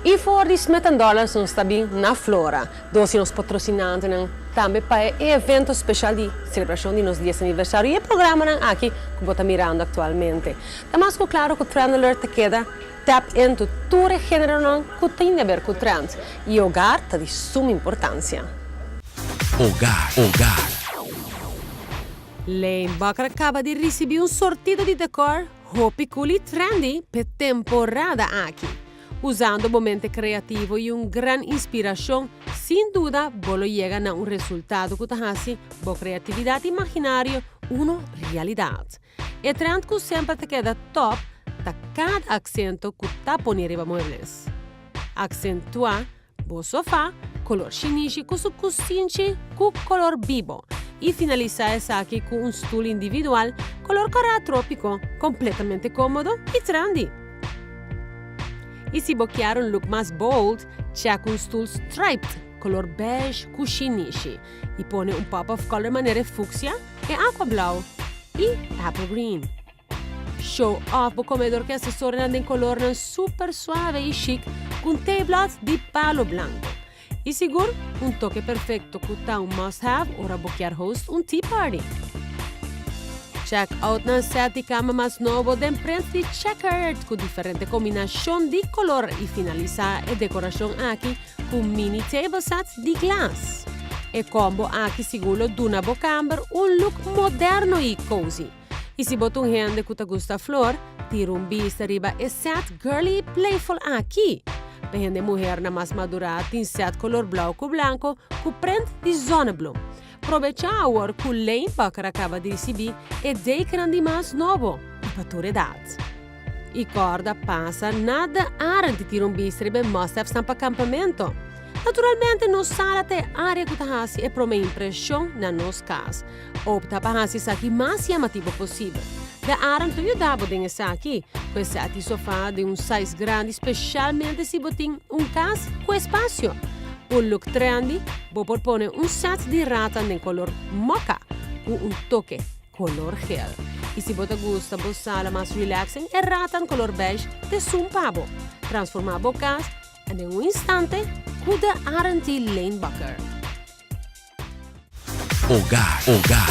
Y for di Smith Dollars nos ta bin na Flora. Dos di nos patrocinantenan tambe pa e evento special di celebracion di nos 10 aniversario y e programanan aki cu bo ta mirando actualmente. Ta mas cu claro cu Trend Alert ta keda tap into tur generonan cu tin di haber cu trend. Y hogar ta di suma importancia. Hogar, hogar. Lane Bakker a caba di ricibi un sortido di decor hopi cool y trendy p'e temporada aki. Usando bo mente creativo y un gran inspiracion, sin duda bo lo yega na un resultado cu ta haci bo creatividad imaginario uno realidad. E trend cu semper ta keda top ta cada acento cu ta pone riba muebles. Accentua bo sofa color shinishi cu su cusinchi cu color bibo y finalisa esaki cu un stoel individual color cora tropico, completamente comodo y trendy. Y si bo kier un look mas bold, check un stoel striped color beige cu shinishi y pone un pop of color manera fucsia y aqua blauw y apple green. Show off bo comedor cu accesorionan den colornan super suave y chic cu un tablecloth di palo blanco. Y sigur, un toke perfecto cu ta un must-have ora bo kier host un tea party. Check out nan set di cama mas nobo den print di checkered cu diferente combinacion di color y finalisa e decoracion aki cu mini table sets di glas. E combo aki sigur lo duna bo camber un look moderno y cozy. Y si bo ta un hende cu ta gusta flor, tira un bista riba e set girly playful aki. Pa hende muhernan mas madura tin set color blauw cu blanco cu print di zonnebloem. Aprovecha awor cu Lane Bakker a caba di ricibi e dekennan di mas nobo y pa tur edad. Y corda pasa na De Arend di tira un bista riba e must-haves pa campamento. Naturalmente, nos sala ta e area cu ta haci e prome impresion na nos cas. Opta pa haci esaki mas yamativo posibel. De Arend ta yuda bo den esaki, cu e set di sofa di un size grandi, specialmente si bo tin un cas cu espacio. Un look trendy, bo por pone un set di rattan den color mocha cu un toke color geel. Y si bo ta gusta bo sala mas relaxing, e rattan color beige ta esun pa bo. Transforma bo cas den un instante cu De Arend y Lane Bakker. Hogar, hogar.